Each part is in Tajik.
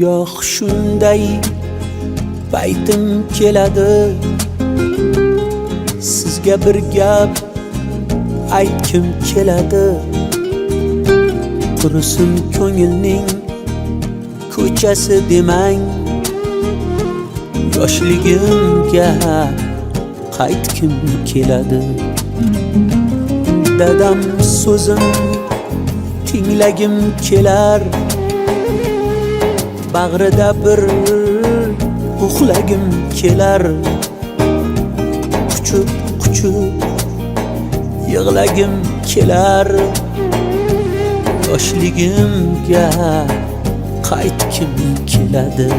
Goh shunday paytim keladi, sizga bir gap aytgim keladi. Qurisin ko'ngilning ko'chasi demang, yoshligimga qaytgim keladi. Dadam so'zim tinglagim kelar, bag'rida bir uxlagim kelar. Quchib quchib yig'lagim kelar, yoshligimga qaytgim keladi.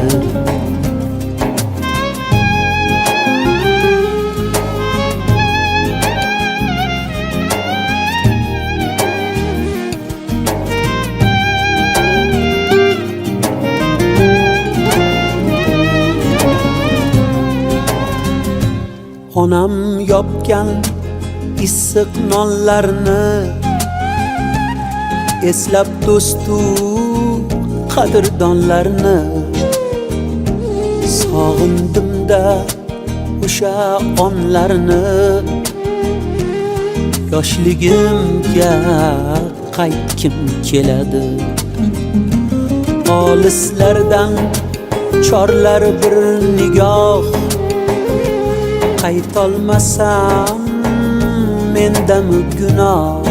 Onam yopgan issiq nonlarni eslab, do'stu qadrdonlarni sog'indimda o'sha onlarni. Yoshligimga qaytgim keladi. Olislardan chorlar bir nigoh, qaytolmasam mendami gunoh.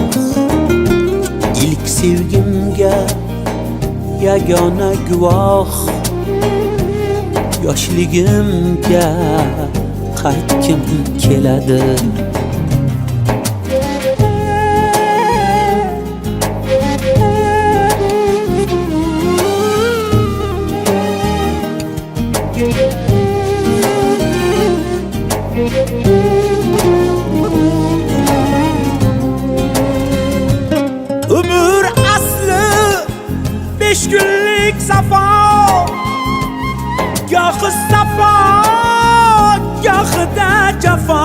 Ilk sevgimga yagona guvoh, yoshligimga qaytgim keladi. Umr asli 5 kunlik safo, gohi safo, gohida jafo.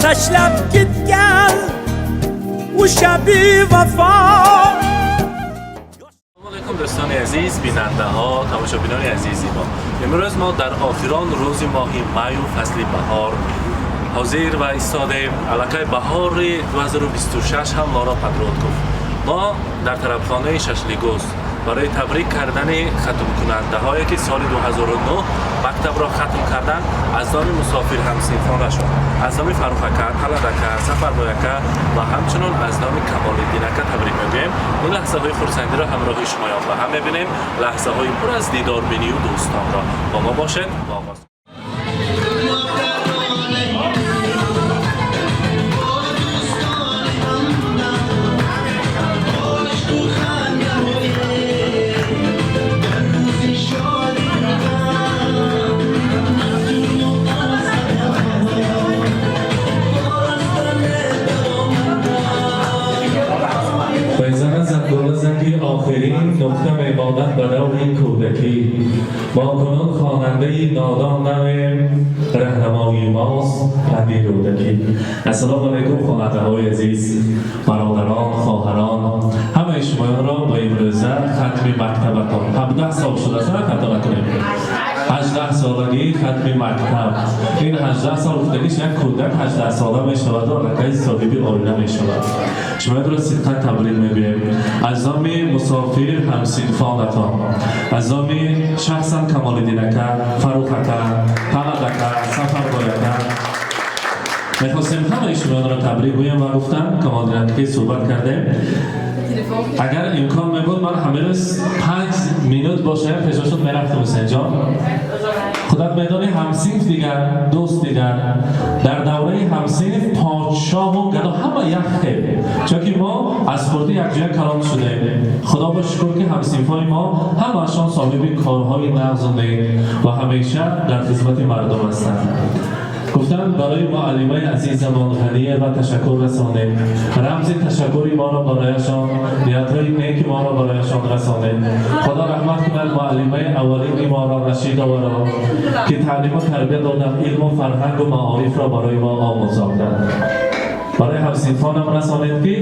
Tashlab ketgan o'sha bevafo. Салом алейкум, дӯстони азиз, бинандаҳо, тамошобинони азизи мо. Имрӯз мо дар охирон рӯзи моҳи маю фасли баҳор ҳозир ва истодем. Аллакай баҳори 2026 ҳам моро падрод гуфт. Мо дар тарабхонаи Шашлигӯз барои табрик кардани хатмкунандаҳое, ки соли 2009 мактабро хатм карданд, аз номи мусофир ҳамсинфонашон, аз номи Фаррух ака, Талат ака, Сафарбой ака ва ҳамчунон аз номи Камолиддин ака табрик мегӯем. Ин лаҳзаҳои хурсандиро ҳамроҳи шумоён ба ҳам мебинем, лаҳзаҳои пур аз дидорбинию дӯстонро. Бо мо бошед. Ва оғоз. Байзана зангула занги охирин нуқта мемонад ба даври кӯдакӣ. Мо кунун хонандаи нодон навем, раҳнамои мост панди Рӯдакӣ. Ассалому алайкум, хонандаҳои азиз, бародарон, хоҳарон, ҳамаи шумоёнро ба имрӯза хатми мактабатон. 17 сол шудааст, на, хато накунем, 18 солагии хатми мактаб. Ин 18 сол гуфтагиш, як кӯдак 18 сола мешаваду аллакай соҳиби оила мешавад. Шумоёнро сидқан табрик мегӯем аз номи мусофир ҳамсинфонатон, аз номи шахсан Камолиддин ака, Фаррух ака, Талат ака, Сафарбой ака. Мехостем ҳамаи шумоёнро табрик гӯем ва гуфтам, Камолиддин ака, ки суҳбат кардем, агар имкон мебуд, ман ҳамин рӯз 5 минут бошам, пешошон мерафтам. Ҳусейнҷон, худат медонӣ, ҳамсинф дигар, дӯст дигар. Дар давраи ҳамсинф подшоҳу гадо ҳама як хел, чунки мо аз хурдӣ якҷоя калон шудем. Худо ба шукр, ки ҳамсинфҳои мо ҳамаашон соҳиби корҳои нағзу нек ва ҳамеша дар хизмати мардум ҳастанд. Гуфтанд, барои муаллимаи азизамон Ғаниева ташаккур расонем, рамзи ташаккури моро барояшон, ниятҳои неки моро барояшон расонем. Худо раҳмат кунад муаллимаи аввалини моро, Рашидоваро, ки таълиму тарбия доданд, илму фарҳангу маорифро барои мо омӯзонданд. Барои ҳамсинфонам расонед, ки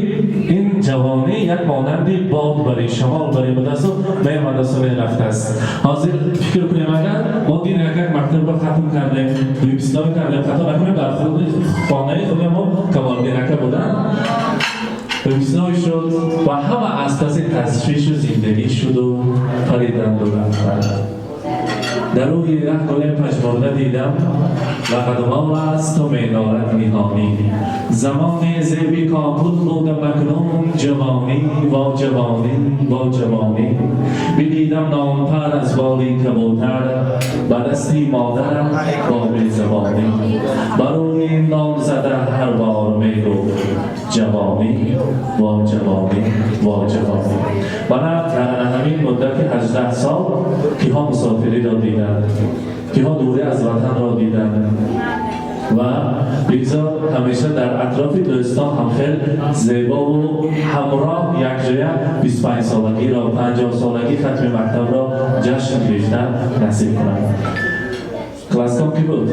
ин ҷавонӣ як монанди бод бари шамол бари будасту меомадасту мерафтааст. Ҳозир фикр кунем, агар мо дин як мактабро хатм кардем, выпускной кардем, хато накунем, дар худи хонаи худи мо Камолиддин ака буданд, выпускной шуд ва ҳама аз паси ташвишу зиндагӣ шуду париданду рафтанд. Дар рӯи раҳ гуле пажмурда дидам ва қадмол аст у менолад ниҳонӣ. Замоне зеби какул будам, акнун ҷавонӣ, во ҷавонӣ, во ҷавонӣ. Бидидам нонпар аз боли кабутар ба дасти модарам бо безабонӣ. Бар рӯи нон зада ҳар бор мегуфт: ҷавонӣ, во ҷавонӣ, во ҷавонӣ. Мана дар ҳамин муддати 18 сол киҳо мусофириро диданд, киҳо дурӣ аз ватанро диданд. Ва бигзор ҳамеша дар атрофи дӯстон ҳамхел зебову ҳамроҳ якҷоя 25 солагиро, 50 солагӣ хатми мактабро ҷашн гирифта насиб кунанд. Класском кӣ буд?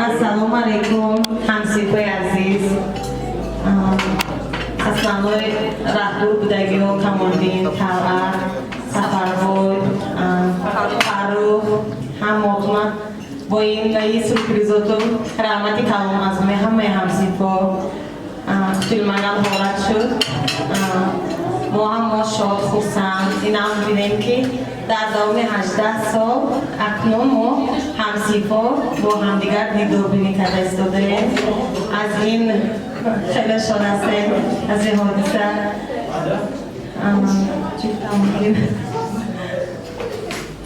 Ассалому алайкум, ҳамсинфои азиз, асланҳои раҳбур будагиҳо Камолиддин, Талъат, Сафарбой, Фаррух, ҳамотума бо ин сюрпризоту раҳмати калом аз номи ҳамаи ҳамсинфо. Кутилмаган ҳолат шуд, мо ҳам мо шод, хурсанд. Инам бинем, ки дар давоми 18 сол акнун мо ҳамсинфо бо ҳамдигар дидорбинӣ карда истодаем. Аз ин хеле шод ҳастем, аз ин ҳодиса. Чӣ гуфтам?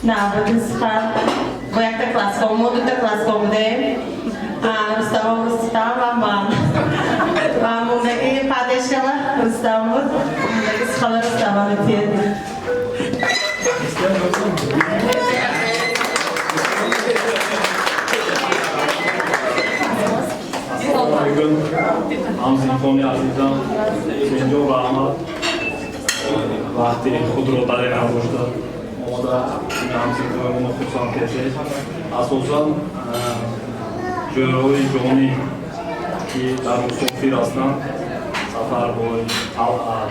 Навбати сухан бо якта класском, мо дута класском будем, Рустам, Рустам ва ман, ва мондаги падешкама Рустам буд. Мондаги сухана Рустама метиҳед. Ассалому алайкум, ҳамсинфони азизам Сенҷон, раҳмат, вақти худро дареғ надошта омада ҳамсинфои хурсанд кардед. Асосан ҷӯраҳои ҷонӣ, ки дар мусофир ҳастанд, Сафарбой, Талъат,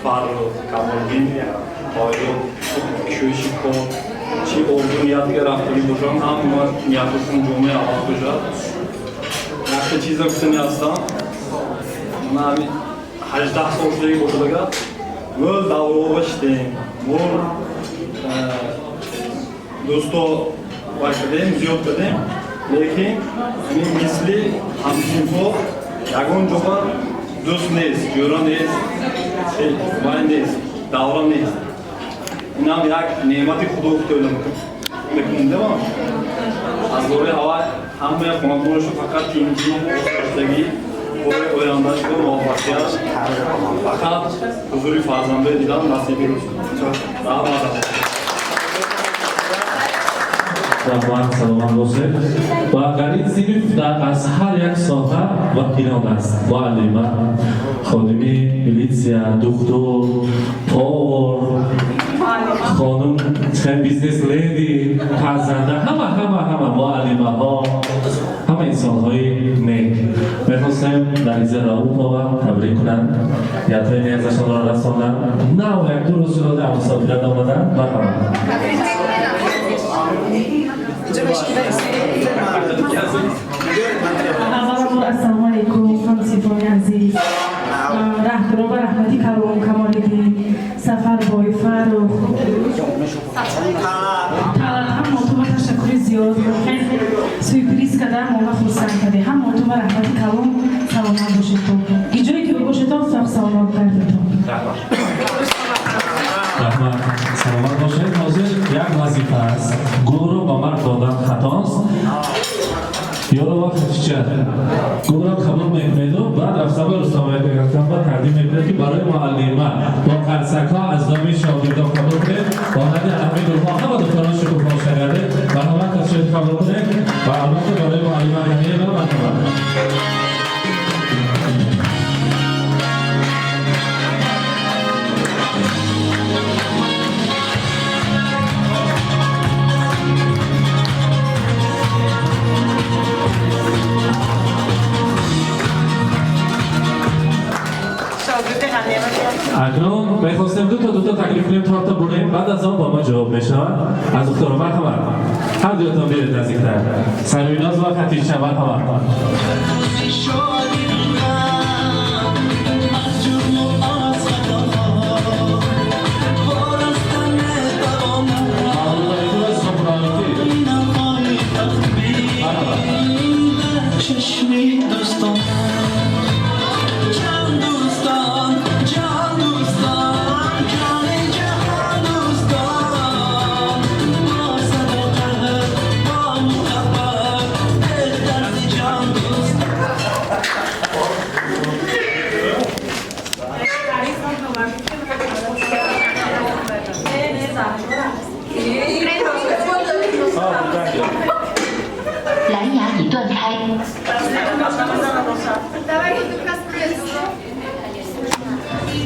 Фаррух, Камолиддин, оило кушоиши кор, чӣ орзу ниятига рафтагӣ бошанд, ҳама ниятошон ҷомеи аввал бошад. Якта чиза гуфтани ҳастам: мана ҳамин 18 сол шудагӣ бошад, агар мӯл даврова шидем, мӯл дӯсто вай кардем, зиёд кардем, лекин ҳамин мисли ҳамсинфо ягон ҷоба дӯст нест, ҷӯра нест, вай нест, давра нест. Инам як неъмати худо гуфта мекунем. Аз бораи ҳавай ҳамаи хонадонашо фақат тинҷӣ, доштагӣ, бораи ояндашро муваффақият, фақат ҳузури фарзандои дидан насиби рӯз. Раҳмат. Раҳмат, саломат бошед. Ва дар ин синф аз ҳар як соҳа вакилон аст: муаллима, ходими милитсия, духтур, повар, хонум, бизнес леди, пазанда, ҳама, ҳама, ҳама муаллимаҳо, ҳама инсонҳои нек. Мехостем Нариза Раупова табрик кунанд, ниятҳои нек-ашонро расонанд. Нав як ду рӯз шуда дар мусофират омаданд. Марҳамат. Аввалан, ассалому алайкум, ҳамсинфони азиз, раҳбаро ва раҳмати калом Камолиддин, Сафарбой, Фаррух, Талъат, ҳамоту ташаккури зиёд. Воқеан сюрприз карда моро хурсанд кардем. Ҳамоту ва раҳмати калом, саломат бошедтон, ҷое ки бошедтон, сақ саломат гардедтон. Раҳмат, саломат бошед. Ҳозир як вазифа аст: гулро ба мард додан хатост. Ёрова Хатича, гулро қабул мекунеду баъд рафтан ба Рустамакамба тақдим мекунед, ки барои муаллима бо қарсакҳо аз номи шогирдон қабул кунед. Монанди ҳамин гулҳо ҳама духтарон шукуфо шагардед. Марҳамат, Хатича, қабул кунед ва албатта барои муаллима Ганиева. Марҳамат. Баъд аз он бо мо ҷавоб мешавад аз духтаро. Марҳамат, ҳар дуятон биёед наздиктар, Сарвиноз ва Хатича, марҳамат. شادی بودم از جرم و از خطاها وارستن توانم. Мавлудоити ва Сумроити. نخواهی تخبی Марҳамат. چشمی دوستان جان دوستان جان دوستان جان جهان دوستان با صداقت با محبت بهتر ز جان دوستان. 蓝牙已断开。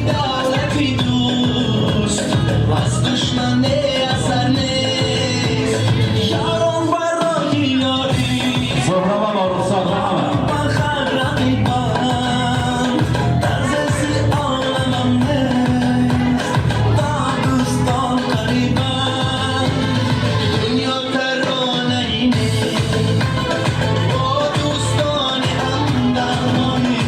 دولتی دوست از دشمن اثر نیست یاران برای یاری. Зуҳро ва Морухсор, марҳамат. من خر رقیبم در زسی عالمم نیست با دوستان قریبم دنیا ترانه اینه با دوستان هم درمانی.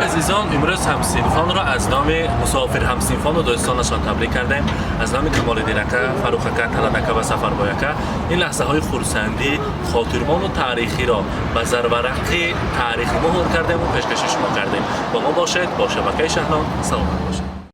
Азизон, имрӯз ҳамсинфонро аз номи мусофир ҳамсинфону дӯстонашон табрик кардем. Аз номи Камолиддин ака, Фаррух ака, Талат ака ва Сафарбой ака ин лаҳзаҳои хурсандӣ, хотирмону таърихиро ба зарварақи таърихи муҳр кардему пешкаши шумо кардем. Бо мо бошед, бо шабакаи Шаҳнон. Саломат бошед.